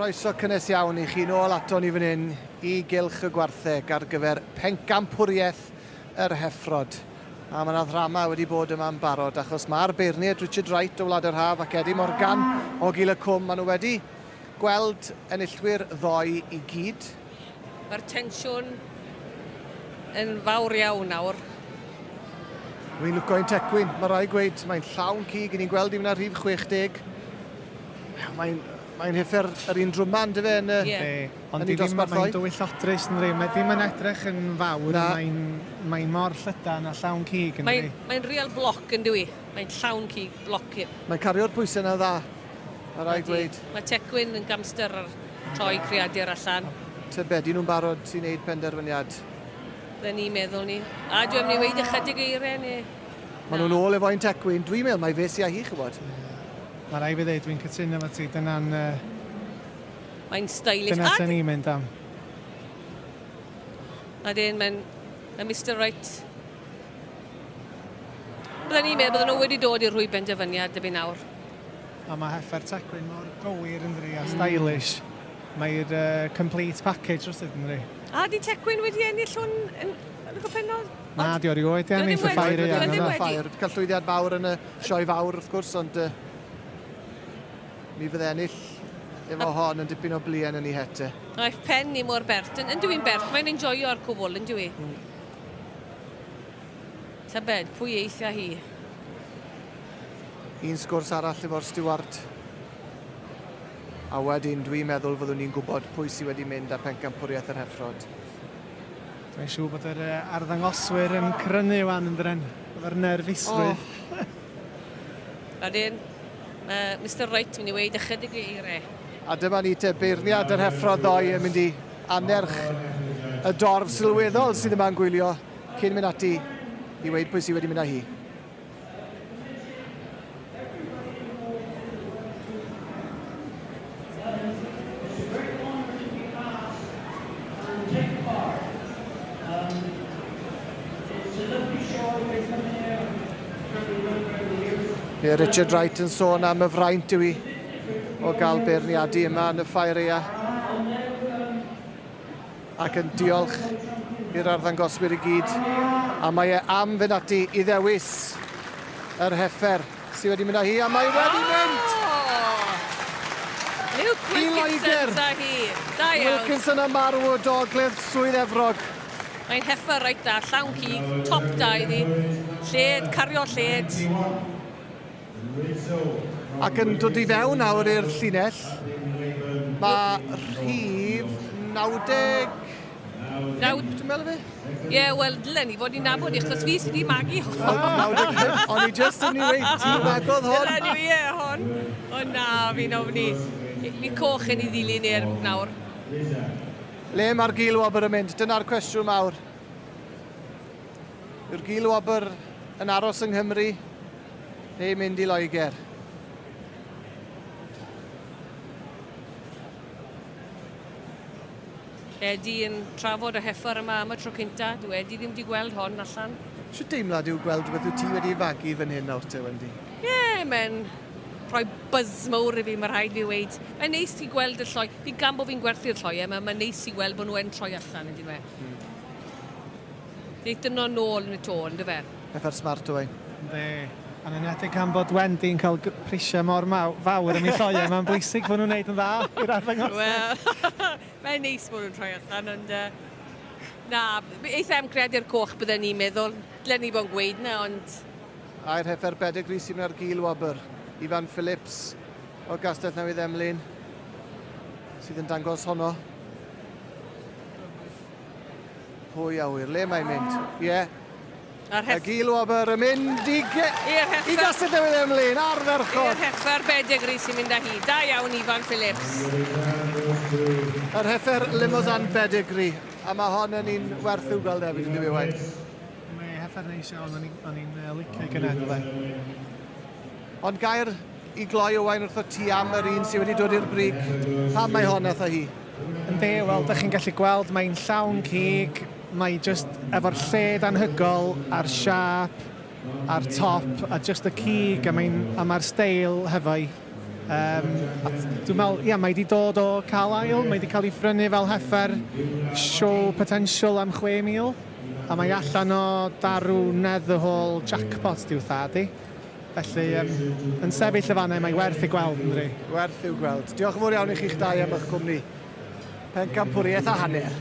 Croeso cynnes iawn i chi nôl ato ni fan hyn i Gylch y Gwartheg ar gyfer pencampwriaeth yr Heffrod. A mae yna ddrama wedi bod yma'n barod achos mae'r beirniaid Richard Wright o Wlad yr Haf ac Eddie Morgan o Gil y Cwm, maen nhw wedi gweld enillwyr ddoe i gyd. Mae'r tensiwn yn fawr iawn nawr. Wi'n lwco i'n tecwyn, mae rhaid gweud, mae'n llawn cig, ni'n gweld i fyna rhif 60. Mae'n mae heffer yr un drwma, ynddo fe, yn y, yeah. Ond yn ddim, mae'n dywyllodrus, yn Mae ddim yn edrych yn fawr, mae'n mae mor llydan a llawn cig, yn Mae'n mae real bloc, yn dwi. Mae'n llawn cig, bloc. Mae'n cario'r pwysau yna dda. Mae rhaid gweud. Mae Tecwyn yn gamster ar troi creadur allan. Tybed, y'n nhw'n barod i wneud penderfyniad? Bydden ni'n meddwl ni. A dwi'n mynd i weud ychydig eiriau neu... Maen nhw'n ôl efo un Tecwyn. Dwi'n meddwl mai fe sy â hi, ch'bod. Mae rhaid fi ddeud, dwi'n cytuno efo ti. Dyna'n... Mae'n stylish. Dyna sy'n ni'n mynd am. A dyn, mae'n... Mae Mister Wright Bydden ni'n meddwl bydden nhw wedi dod i'r rhwy benderfyniad erbyn nawr. A mae heffer Tecwyn mor gywir yn dydi a stylish. Mae'r uh, complete package rywsut yn dydi. A di Tecwyn wedi ennill hwn yn, yn y gorffennol? Na, di o rioed di ennill y ffair eang. Ddim wedi. Cael llwyddiant mawr yn y sioe fawr wrth gwrs, ond uh, mi fydde ennill efo hon yn dipyn o bluen yn ei het e. Aeth pen i mor bert. Yn, yn dwi'n bert, mae'n enjoyo'r cwbl, yn dwi? Mm. Tybed, pwy eith â hi? Un sgwrs arall efo'r stiward. A wedyn dwi'n meddwl fyddwn ni'n gwybod pwy sydd wedi mynd â phencampwriaeth yr heffrod. Dwi'n siŵr bod yr arddangoswyr yn crynu wan yn dren, efo'r nerfusrwydd. Oh. Wedyn, mae Mister Wright mynd i weud ychydig o eiriau. A dyma ni te, beirniad yr heffrod ddoe yn mynd i annerch y dorf sylweddol sydd yma'n gwylio cyn mynd ati i weud pwy sydd wedi mynd â hi. Ie, Richard Wright yn sôn am y fraint yw i o gael beirniadu yma yn y ffair eia. Ac yn diolch i'r arddangoswyr i gyd. A mae e am fynd ati i ddewis yr heffer sydd wedi mynd â hi, a mae wedi mynd! Luke Wilkinson da hi. Da iawn. Wilkinson a Marwood o Ogledd Swydd Efrog. Mae'n heffer reit da, llawn cig, top da iddi. Lled, cario lled. Ac yn dod i fewn nawr i'r llinell, mae rhif 90... Naw... Dwi'n meddwl fe? Ie, yeah, wel, dylen ni fod i'n nabod i, achos fi sydd wedi magu hon. 95, o'n i just yn ei weid, ti'n magodd hon. Dylen ni, ie, hon. O na, fi'n ofni. Mi coch yn ei ddilyn i'r nawr. Le mae'r gil wobr yn mynd? Dyna'r cwestiwn mawr. Yw'r gil wobr yn aros yng Nghymru neu mynd i Loegr? Eddie yn trafod y heffer yma am y tro cynta. Dwi Eddie ddim wedi gweld hon allan. Shwt deimlad yw gweld rhywbeth wyt ti wedi ei fagu fan hyn nawr te, Wendy? Ie, yeah, mae'n rhoi buzz mawr i fi, mae rhaid fi weid. Mae'n neis i gweld y lloi. Fi'n gan bod fi'n gwerthu'r lloiau, mae'n ma neis i gweld bod nhw yn troi allan, yndyn nhw. Mm. Deuthon nhw nôl yn y to, on'd yfe? Pethau'r smart Owain. Yndi. Yn enwedig gan bod Wendy'n cael prisiau mor fawr am ei lloiau, mae'n bwysig bod nhw'n neud yn dda i'r arddangosfa. Wel, mae'n neis bod nhw'n troi allan, ond uh, na, eitha am creadur coch bydden ni'n meddwl. Dylen ni bod yn gweud na, ond... A'r heffer bedigri sy'n mynd ar gil wobr. Ifan Phillips o Gastell Newydd Emlyn sydd yn dangos honno. Pwy a wyr, le mae'n mynd? Ie. Yeah. A'r Y gil wobr yn mynd i, ge i Gastell Newydd Emlyn, ardderchog. I'r heffer bedigri sy'n mynd â hi. Da iawn, Ifan Phillips. Yr heffer Limousin Bedigri. A mae hon yn un werth i'w gweld hefyd, yn dyw Owain? Mae heffer neis iawn, o'n i'n licio i gynnar, dde. Ond gair i gloi Owain wrtho ti am yr un sydd wedi dod i'r brig. Pam mae hon atho hi? Yndi, wel, dych chi'n gallu gweld, mae'n llawn cig, mae jyst efo'r lled anhygol a'r siâp a'r top a jyst y cig a mae'n a mae'r steil hefo'i. Um, a dwi'n meddwl, ia, mae wedi dod o Carlisle, mae wedi cael ei phrynu fel heffer show potential am 6,000, a mae allan o darw Netherhall jackpot di'w thad i. Felly, um, yn sefyll y fanna, mae werth ei gweld, yn dydi? Werth i'w gweld. Diolch yn fawr iawn i chi'ch dau am eich cwmni. Pencampwriaeth a hanner.